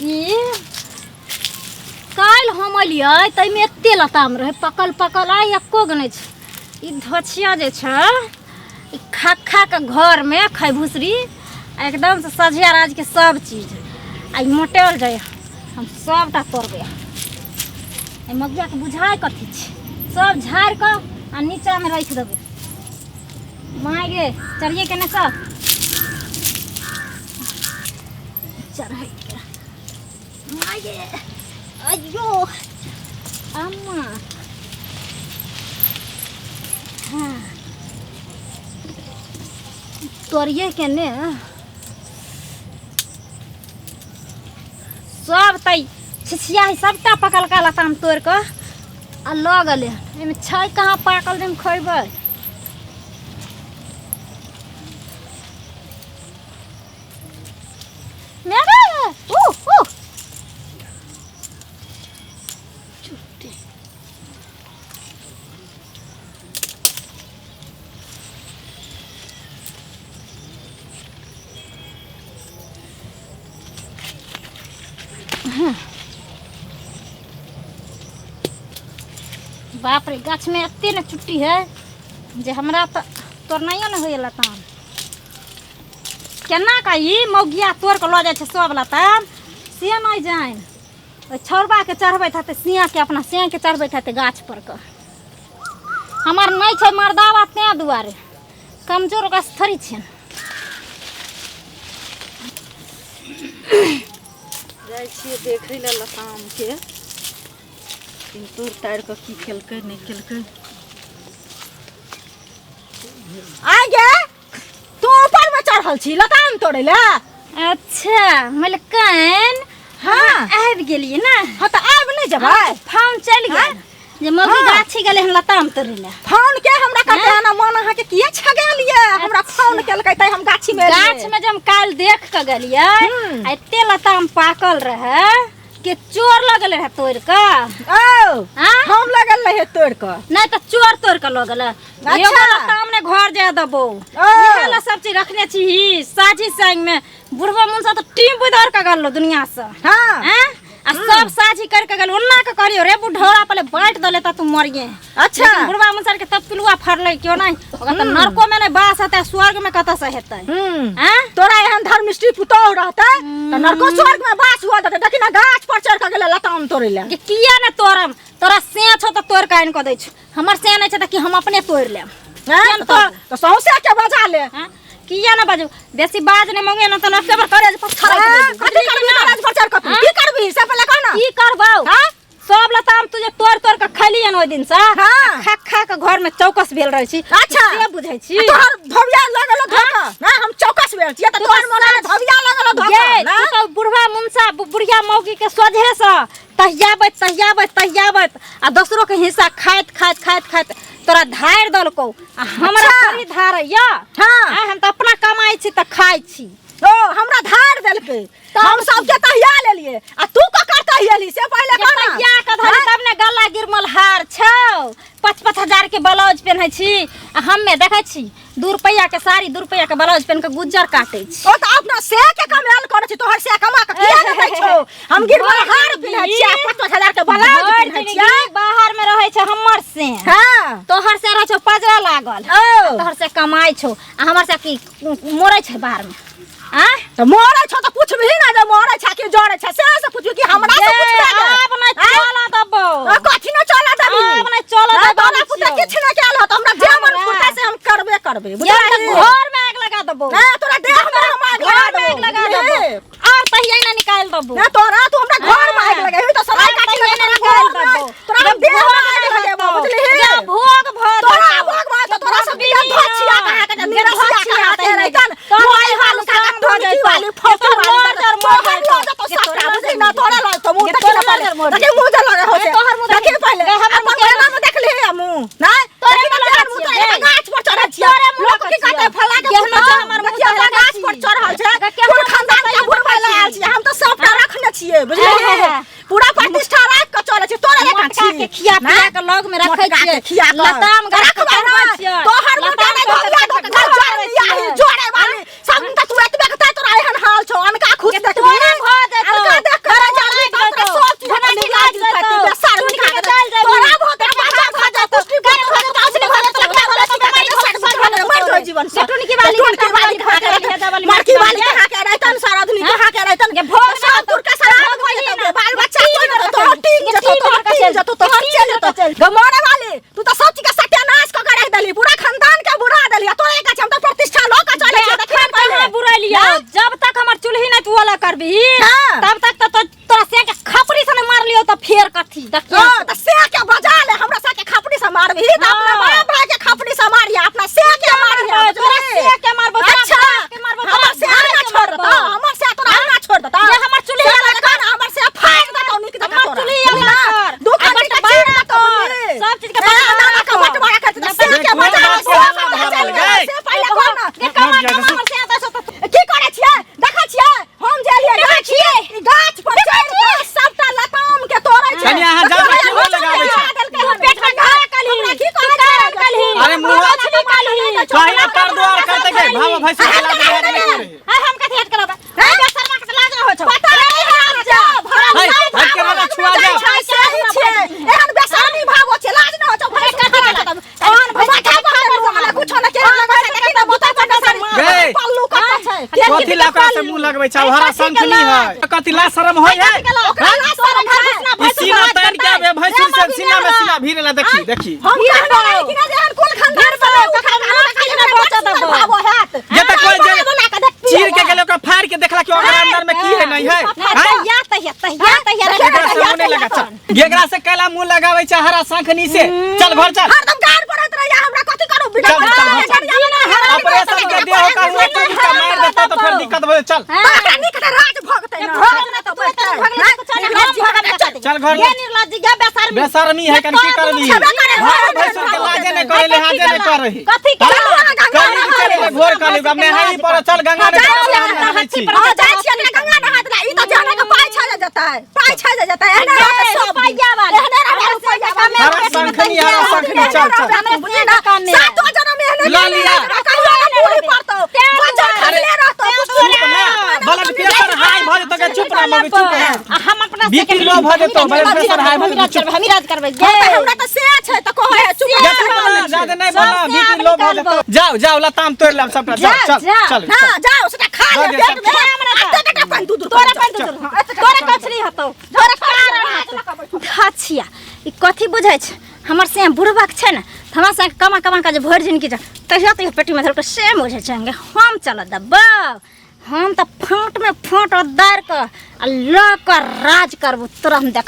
ई काल्हि हम एलियै ताहिमे एते लताम रहै पकल पकल, आइ एको गो नहि छै। ई धोछिया जे छै ई खा खा कऽ घरमे खाइ भुसरी एकदमसँ सझिया राजके सब चीज। आ ई मोटायल जाइए, हम सबटा तोड़बै। एहि मगियाके बुझाइ कथी छै, सब झाड़ि कऽ आ नीचाँमे राखि देबै। माय गे, चढ़िए केने सब चढ़ै के। माय गे, अयो अम्मा। हाँ, तोड़िए केने सब तऽ छिछिया है, सबटा पकलका लताम तोड़ि कऽ आ लऽ गेलै। एहिमे छै कहाँ पाकल जे हम खयबै? ऊ ऊ चुट्टी। बाप रे, गाछमे एते ने चुट्टी है जे हमरा तऽ तोड़नाइयो ने होइए लताम। केना कऽ ई मौगिया तोड़ कऽ लऽ जाइ छै सब लताम से नहि जानि। ओहि छौड़बाके चढ़बैत हेतै सियाके, अपना सियाके चढ़बैत हेतै गाछ पर कऽ। हमर नहि छै मर्दावा, तेँ दुआरे कमजोर ओकरा से थोड़ी छियनि। जाइ छियै देखै लए लतामके, तोड़ि ताड़ि कऽ की केलकै नहि केलकै। आइ गे, तू ऊपर में चढ़ल छी लताम तोड़ै लए? अच्छा मलकान। हाँ। आबि गेलियै ने? हाँ, तऽ आबि नहि जेबै? फोन चलि गेल जे मौगी हाँ। गाछी गेलै हन लताम तोड़ै लए। फोन के हमरा करते हन मन अहाँके किया छगेल ये? हमरा फोन केलकै तै हम गाछी में एलियै। गाछ में जे हम काल्हि देख कऽ गेलियै हम्म। आ एते लताम पाकल रहै के चोर लगल रहै तोड़ि कऽ। ओ हाँ? हम लगल रहे तोड़ कऽ? नहि तऽ चोर तोड़ि कऽ लऽ गेलै। अच्छा। एगो लताम ने घर जाय देबो। ओ। इएह ला सब चीज रखने छी साझी संग में। बुढ़बा मुनसा तऽ टीम बुधर कऽ गेलो दुनिया से। हाँ। हैं? आ सब साझी कर के गेल। ओन्ना के कहलियो रे बुढ़ौरा, पहले बांट दले त तू मरिए। अच्छा। लेकिन बुढ़वा मुनसर के तब पिलुआ फड़लै क्यों नहीं, ओकरा तऽ नरको में नहीं बास हेतै, स्वर्ग में कतऽ से हेतै? हम्म। हैं? तोरा एहन धर्मस्त्री पुतोह रहतै तऽ नरको स्वर्ग में बास हुआ देतै। देखी ना, गाछ पर चढ़ कऽ गेलै लताम तोड़ै लए। जे किया ने तोड़म? तोरा से छौ तऽ तोड़ के आनि कऽ दै छौ, हमर से नहि छै तऽ की हम अपने तोड़ि लेब? हैं? किया ने तऽ तोड़बै? तऽ सौंसे के बजा ले। हैं? किया ने बाजू? बेसी बाज नहि मंगे ना तऽ नक्के पर करे पत्थर। हैं? कथी करबी गाछ पर चढ़ कऽ तू? की करबी से पहिले कह ना। की करबौ? हैं? सब लताम तू जे तोड़ तोड़ के खैली हन ओहि दिन से। हाँ। खा खा के घर में चौकस भेल रहै छी। अच्छा। से बुझै छी। आ तोहर धोबिया लगल धोखा ना, हम चौकस भेल छियै तऽ तू तोहर तऽ मोन में धोबिया लगल धोखा गे ना। तू तऽ बुढ़वा मुनसा बुढ़िया मौगी के सोझे से तहियाबैत तहियाबैत तहियाबैत आ दोसरो के हिस्सा खाइत खाइत खाइत खाइत तोरा धारि देलकौ आ हमरा अच्छा। थोड़ी धारैया। हाँ। आ हम तऽ अपना कमाइ छी तऽ खाइ छी। ओ हमरा धार देलकै, हम सबके तहिया लेलिए आ तू ककर तहियली से पहिले कह ना। तहिया के धरी तब ने गला गिरमल हार छौ। 5-5 हजार के ब्लाउज पेन्है छी आ हम्मे देखै छी 2 रुपैआ के साड़ी, 2 रुपैआ के ब्लाउज पेन्ह के गुज्जर काटै छी। ओ तऽ अपना से के कमायल करै छी, तोहर से कमा के किया ने दै छौ? हम गिरमल हार पिन्है छी आ 5-5 हजार के ब्लाउज भरि पिन्है जिनगी छियै। बाहर में रहै छै हमर से। हाँ। तोहर से रहै छौ पजरा लागल। ओ। तोहर से कमाइ छौ आ हमर से की मरै छै बाहर में? आ तऽ मरै छौ तऽ पुछबही ना जे मरै छै कि जरै छै, से से पुछबी कि हमरा से ये, पुछबे गे? आब नहि आँय? चलऽ देबौ। आ, कथी नहि चलऽ देबही? आब नहि चलऽ हाँ, देबौ। तोरा पुते किछु नहि कयल होत, हमरा जे मन हमरा? फुरतै से हम करबे करबै, ये बुझलही? तऽ घर में आगि लगा देबौ। ना, तोरा देह में हम आगि लगा घर में आगि देबौ, लगा बुझलिही? देबौ। आर तहिया ने निकालि देबौ। ना, तोरा तू हमरा घर में आगि लगेबही तऽ सलाई आर काटी तहिया लगे ने तोरा निकालि घर में देबौ। तोरा हम देह में आगि लगेबौ, बुझलिही? जे भोग भऽ तोरा जेतौ। भोग भऽ जेतौ, तोरा सब बिया धोछिया कहा के निरसिया कहा के रहितन, तोहर मोबाइल वाली नुकसान काका, भऽ टोनकी जेतौ। वाली, फौकी तोहर वाली, लड़ मर तोहर जेतौ। लऽ जेतौ जे सबटा, तोहर बुझलिही ना? तोरा लऽ जेतौ, मुँह जे देखी ना तोहर पहिले, लड़ मर देखी मुँह जे लगे हो ए, से। तोहर मुँह देखी देखी। पहिले, गे, हमर अपन मुँह बेना में देखली है मुँह, नहि? तोरे देखी ना मुँह केहन लगै मुँह छियै, तोरा गे। गाछ पर चढ़ल छियै। तोरे मुँह लोक लगै की कहतै छियै। फला के केहनो पुतहु, छै हमर मुँह देखियौ तोरा गाछ पर छी। चढ़ल छै, गे, केहनो कोन खानदान के मुँह बुढ़वा लए आयल छियै, हम तऽ सबटा रखने छियै, बुझलिही? हे, हे। पूरा प्रतिष्ठा राखि कऽ चलै छै, तोरे जकाँ मोटका छी के खिया पिया के लग में रखै मोटका के छियै, खिया कऽ। लताम गाछ के रखबै चढ़बै ने, छियै। तोहर मोटा लताम नहि गाछ धोबिया के धऽ कऽ चढ़बै घर छियै। जोड़े जोड़े वाली सब तऽ तू एतबे के तैं तोरा एहन हाल छौ। अनका खुश जे देखबी, तोरा भऽ जेतौ। अनका देख कऽ हन गे भोग तऽ सब तुर के सराद भऽ जेतौ गे, बाल बच्चा कोइ नहि तोहर टींग जेतौ तोहर टींग जेतौ तोहर चलि जेतौ गे मरे वाली तू तऽ सब चीज के सत्यानाश कऽ के राखि देलही पूरा खानदान के बुरा देलही आ तोरे के छै हम तऽ प्रतिष्ठा लऽ के चलै छियै देखी अखन कहाँ बुरेलियौ जब तक हमर चूल्ही नहि तू अलग करबिही हाँ। तब तक तऽ तोरा से के खपरी से नहि मारलियौ तऽ फेर कथी देखियौ हाँ, तऽ से के बजा ले हमरा से के खपड़ी से मारबही तऽ अपना हाँ। बाप भाई के खपड़ी से मारिया अपना से के मारिया मारबो, तोरा बुझली? से के मारबो, तोरा अच्छा बाप के मारबो, तोरा हमर से भाई ना के छोड़ मारबो। देता हमर से तोरा ना छोड़ देता जे हमर चूल्ही से अलग देखा ना, हमर से फाड़ देतौ नीक जकाँ हमर तोरा चूल्ही बुझली अलग ना? कर। दू आ खंडी के बंटवारा चीर देतौ कर। बुझली? सब चीज के ए, ना, ना, बंटवारा के कर। बंटवारा कर देतौ, से के कोन बजा ले, बात से के हल्ला बजा भऽ ले, रहल गै? से पहिले कह ना। गे कमा कमा हमर से आता छौ तऽ की करै छियै देखै छियै हम जे एलियै गाछ ई गाछ पर चढ़ि कऽ सबटा लताम के तोड़ै छै कनि अहाँ जाउ ने, क्यों लगाबै छै? तू पेट में घा कलही हमरा की तू कहै कारण छै? कलही अरे मुँह- मछली कलही कहिना कर द्वार करते गए भाव भैंस के लाज नहीं करे हाय हम कथी हट करब हाय बेशर्मा के लाज न होइ छौ पता नहीं हाथ जा भरल हाय, लाज हट के वाला छुआ जा। छै से ही छै एहन बेशर्मी भाव छै लाज न होइ छौ भैंस कथी के तहन माथा पर हमरा कुछो न केना लगै छै देखी त बोतल पर सारी गै। पल्लू कत छै कथी ला ओकरा से मुंह लगबै छै हरा शंखनी है कथी ला शरम होय है ओकरा लाज शरम है ई सीना तान के आबे भैंसुर से सीना में सीना भीड़ ला देखी देखी हम कहने रही कि ना जे एहन कुल खानदान से उठा भाव हैत जे त कोई जे बना के देख चीर के गेल ओकरा फाड़ के देखला कि ओकरा अंदर में की है नहीं है हैं? तहिया तहिया तहिया तहिया एकरा से मुंह नहीं लगा चल गेगरा से कैला मुंह लगाबै छै हरा शंखनी से चल घर चल हरदम गार पड़त रहिया हमरा कथी करू बिना चल, चल, चल, चल। ऑपरेशन के देह का हुआ तो भी मार देता तो फिर दिक्कत हो चल ओकरा नीक तऽ राज भगतै ना भगत ना तऽ बैठतै चल घर गे निर्लज्ज गे बेशर्मी बेशर्मी है कन की करबी छेबे करे, भाव भैंसुर के लाजे नहीं करे लिहाजे नहीं करही कथी के कली चले ले भोर कली अब नहाई पर चल गंगा में चल हम नहाई छी हां जाइ छियै ने गंगा नहात ला ई तऽ जाने के पाइ छा जेतै पाइ छा जेतै एहने रहतै सब रुपैया वाली। एहने रहतै रुपैया वाली हरा शंखनी हरा शंखनी चल चल बुझली ना सातो जनम एहने ल लिया। कहियो ना पूरी पड़तौ बच्चा खसले रहतौ चुप ना ब्लड प्रेशर हाई भ जेतौ के चुप ना मम्मी चुप ना आ हम अपना बीपी लो भ जेतौ ब्लड प्रेशर हाई भ जेतौ चुप हम राज करबै हम तऽ हमरा तऽ से छै तऽ कहै है चुप जा चुप ना ज्यादा नहीं बोलना बीपी लो भ जेतौ जाओ जाओ लताम तोड़ लाब सबटा जाओ चल चल हां जाओ सेटा खा ले दऽ दे पेट में सब। हमरा एते कटा पानि दूध तोरा पानि दूध तोरा कछली हतौ तोरा कारण हतौ ई कथी बुझै छै हमर से बुढ़बाक छै ने तऽ हमरा से कमा कमा के जे भरि जिनगी जा तहिया तहिया पेटीमे धरके से बुझै छै हम चलऽ देबौ हम तऽ फाँटमे फाँट दारि कऽ आ लऽ कऽ राज करबौ तोरा हम देख।